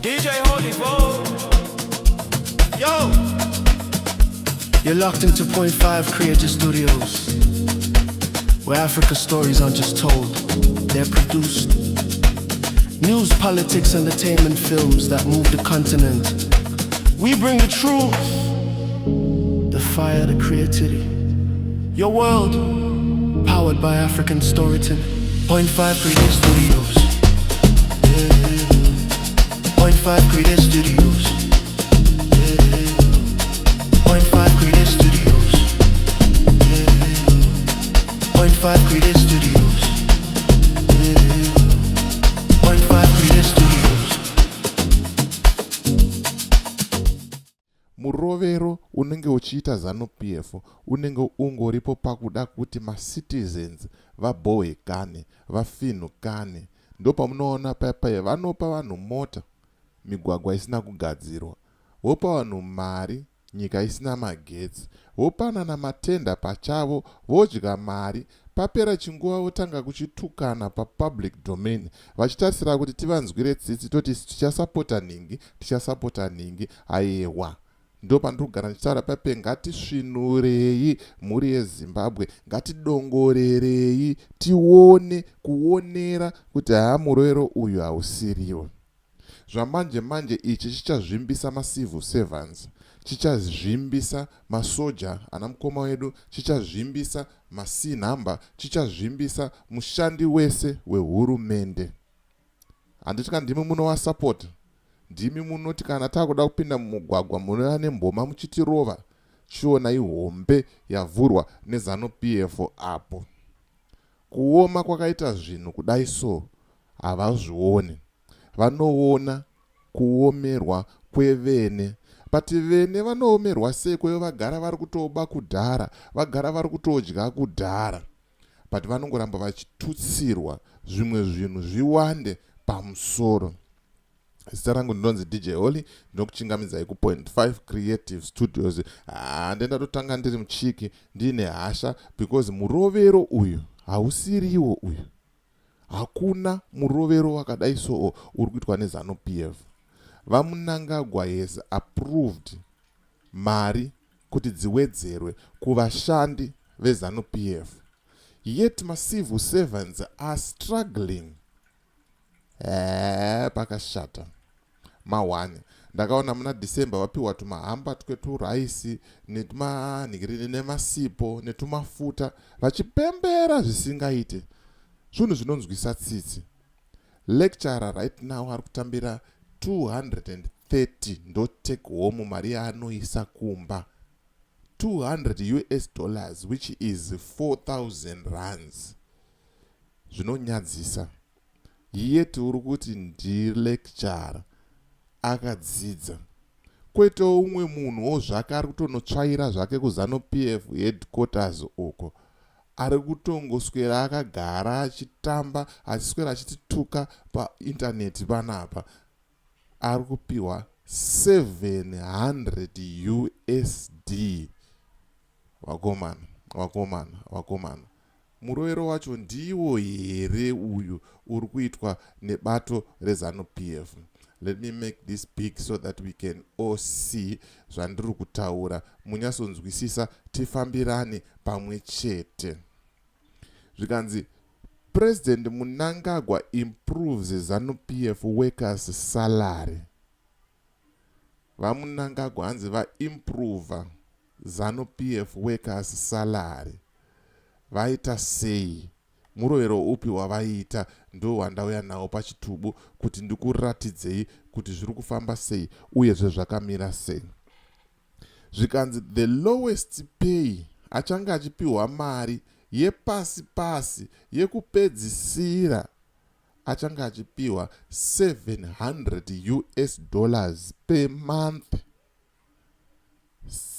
DJ Holy Bo. Yo! You're locked into Point 5 Creative Studios, where Africa stories aren't just told, they're produced. News, politics, entertainment films that move the continent. We bring the truth, the fire, the creativity. Your world, powered by African storytelling. Point 5 Creative Studios. Yeah. Point 5 Creative Studios. Yeah. Point 5 Creative Studios. Yeah. Point 5 Creative Studios. Yeah. Point 5 Creative Studios. Murovero unenge uchiita Zanu PF unenge ungoripo pakuda kuti macitizens vabhohwekane, vafinhukane. Ndopamunoona paya paya vanopa vanhu mota migwagwa isina kugadzirwa, vopa vanhu mari nyika isina magetsi, vopanana matender pachavo vodya mari, papera chinguva votanga kuchitukana papublic domain vachitarisira kuti tivanzwire tsitsi toti tichasapota nhingi, tichasapota nhingi. Ayewa, ndopandiri kugara ndichitaura pape, ngatisvinurei mhuri yeZimbabwe, ngatidongorerei tione kuonera kuti haa, murovero uyu hausiriwo. Zvamanje manje ichi chichazvimbisa macivil servants, chichazvimbisa masoja ana mukoma wedu, chichazvimbisa masinhamba, chichazvimbisa mushandi wese wehurumende. Handiti ka ndimi munovasapota? Ndimi munoti kana taakuda kupinda mumugwagwa munouya nemboma muchitirova. Chionai hombe yavhurwa neZanu PF apo. Kuoma kwakaita zvinhu kudai so havazvioni. Vanoona kuomerwa kwevene, but vene vanoomerwa sei kwevo vagara vari kutoba kudhara, vagara vari kutodya kudhara, but vanongoramba vachitutsirwa zvimwe zvinhu zviwande pamusoro. Zita rangu ndinonzi DJ Holy, ndinokuchingamidzai kuPoint 5 Creative Studios. Hande ndatotanga ndiri muchiki ndiine hasha because murovero uyu hausiriwo uyu. Hakuna murovero wakadai soo uri kuitwa neZanu PF. VaMnangagwa has approved mari kuti dziwedzerwe kuvashandi veZanu PF, yet macivil servants are struggling. Pakashata ma1. Ndakaona muna December vapiwa tumahamba tweturaisi netumanhikirini nemasipo netumafuta vachipembera zvisingaite. Zvinhu zvinonzwisa tsitsi. Lecturer right now ari kutambira 230, ndo take home mari yaanoisa kumba, 200 US dollars, which is 4000 rands. Zvinonyadzisa. Yet uri kuti ndilecturer akadzidza, kwete umwe munhuwo zvake ari kutonotsvaira zvake kuZanu PF headquarters uko, ari kutongoswera akagara achitamba, achiswera achitituka paindaneti panapa, ari kupiwa 700 USD. Vakomana, vakomana, vakomana, murovero wacho ndiwo here uyu uri kuitwa nebato reZanu PF? Let me make this big so that we can all see zvandiri kutaura, munyatsonzwisisa, tifambirane pamwe chete. Zvikanzi, "President Mnangagwa improves ZANU PF workers salary." VaMnangagwa hanzi vaimprova ZANU PF workers salary. Vaita sei? Murovero upi wavaita? Ndo wandauya nawo pachitubu kuti ndikuratidzei kuti zviri kufamba sei uyezve zvakamira sei. Zvikanzi the lowest pay achange achipiwa mari yepasi pasi yekupedzisira achange achipiwa 700 US dollars per month,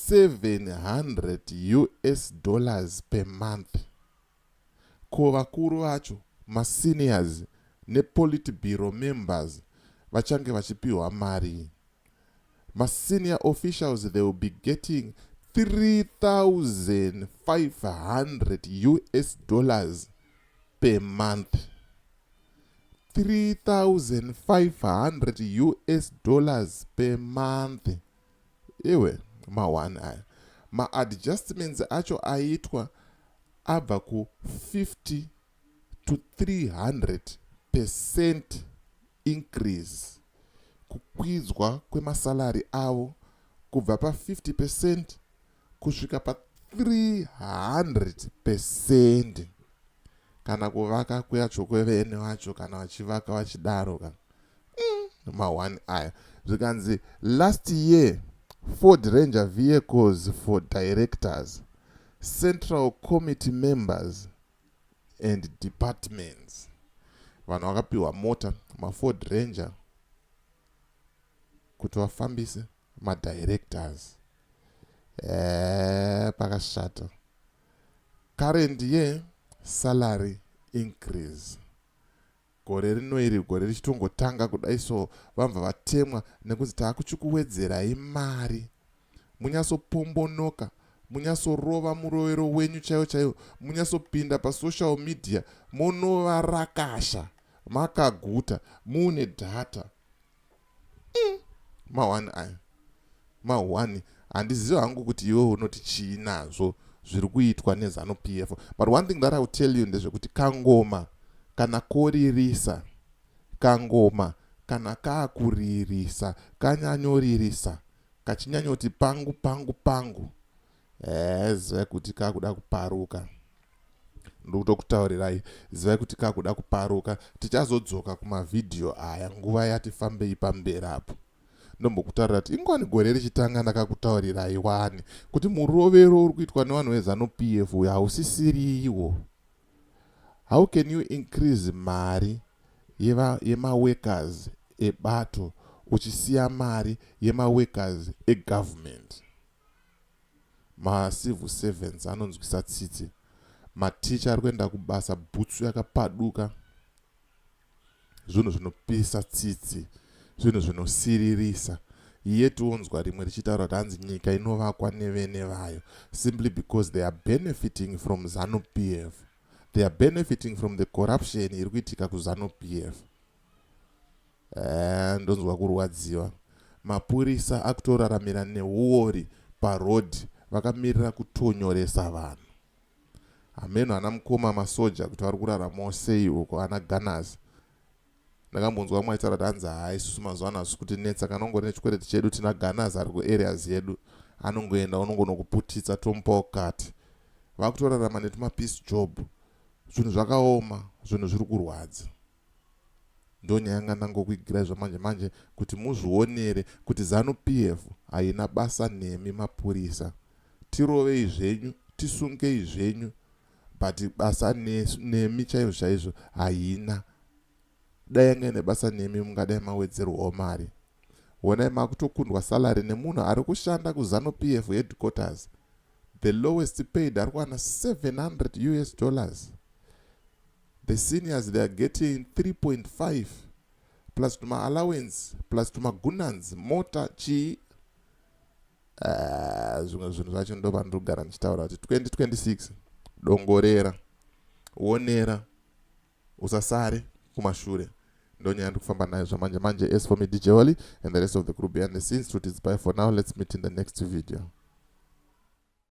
700 US dollars per month. Ko vakuru vacho, maseniors nepolitburo members, vachange vachipiwa mari? Masenior officials, they will be getting 3500 US dollars per month. 3500 US dollars per month. Iwe, ma1 aya, maadjustments acho aitwa abva ku50 to 300% increase, kukwidzwa kwemasalari avo kubva pa50% kusvika pa300%. Kana kuvaka kuyacho kwevene vacho, kana vachivaka vachidaro ka, ma1 aya. Zvikanzi last year, Ford Ranger vehicles for directors, central committee members and departments. Vanhu vakapiwa mota, maFord Ranger, kuti vafambise madirectors. Pakashata. Current year salary increase, gore rino iri, gore richitongotanga kudai so, vabva vatemwa nekuti taakuchikuwedzerai mari, munyatsopombonoka, munyatsorova murovero wenyu chaiwo chaiwo, munyatsopinda pasocial media, monovarakasha makaguta muune data. Ma1 aya, ma1. Handizivi hangu kuti iwe unoti chii nazvo zviri kuitwa neZANU PF, but one thing that I will tell you ndezvekuti kangoma kana koririsa, kangoma kana kaakuririsa, kanyanyoririsa, kachinyanyoti pangu pangu pangu, zivai kuti kakuda kuparuka. Ndikutokutaurirai, zivai kuti kakuda kuparuka. Tichazodzoka kumavhidhiyo aya nguva yati fambei pamberi apo. Ndombokutaurira kuti ingwani gore richitanga ndakakutaurirai wani kuti murovero uri kuitwa nevanhu veZANU PF uyu hausisiriwo. How can you increase mari yemaworkers ebato uchisiya mari yemaworkers egovernment? Macivil servants anonzwisa tsitsi. Maticha ari kuenda kubasa bhutsu yakapaduka. Zvinhu zvinopisa tsitsi, zvinhu zvinosiririsa. Iye tionzwa rimwe richitaura kuti hanzi nyika inovakwa nevene vayo, simply because they are benefiting from ZANU PF. They are benefiting from the corruption iri kuitika kuZANU PF. Ndonzwa kurwadziwa. Mapurisa akutoraramira neuori parodhi, vakamirira kutonyoresa vanhu. Hameno ana mukoma masoja kuti vari kuraramawo sei uko. Ana gunners, ndakambonzwa vamwe vachitaura kuti hanzi, "Hai, isusu mazuva ano hasi kuti netsa. Kana ungori nechikwereti chedu, tina gunners ari kuareas yedu, anongoenda unongonokuputitsa, tomupawo kati." Vakutorarama netumapiece job. Zvinhu zvakaoma, zvinhu zviri kurwadza. Ndonyaya yanga ndangokuigirai zvamanje manje kuti muzvionere kuti ZANU PF haina basa nemi mapurisa. Tirovei zvenyu, tisungei zvenyu, but basa nemi chaizvo chaizvo haina. Dai yanga ine basa nemi, mungadai mawedzerwawo mari. Honai, makutokundwa salary nemunhu ari kushanda kuZANU PF headquarters. The lowest paid ari kuwana 700 US dollars. The seniors, they are getting 3.5 plus tuma allowance, plus tumagunans, mota, chii. Ah, zvimwe zvinhu zvacho ndo pandiri kugara ndichitaura kuti 2026 dongorera, onera, usasare kumashure. Ndonyaya ndiri kufamba nayo zvamanje manje. As for me, DJ Holly, and the rest of the crew behind the scenes, truth is bye for now. Let's meet in the next video.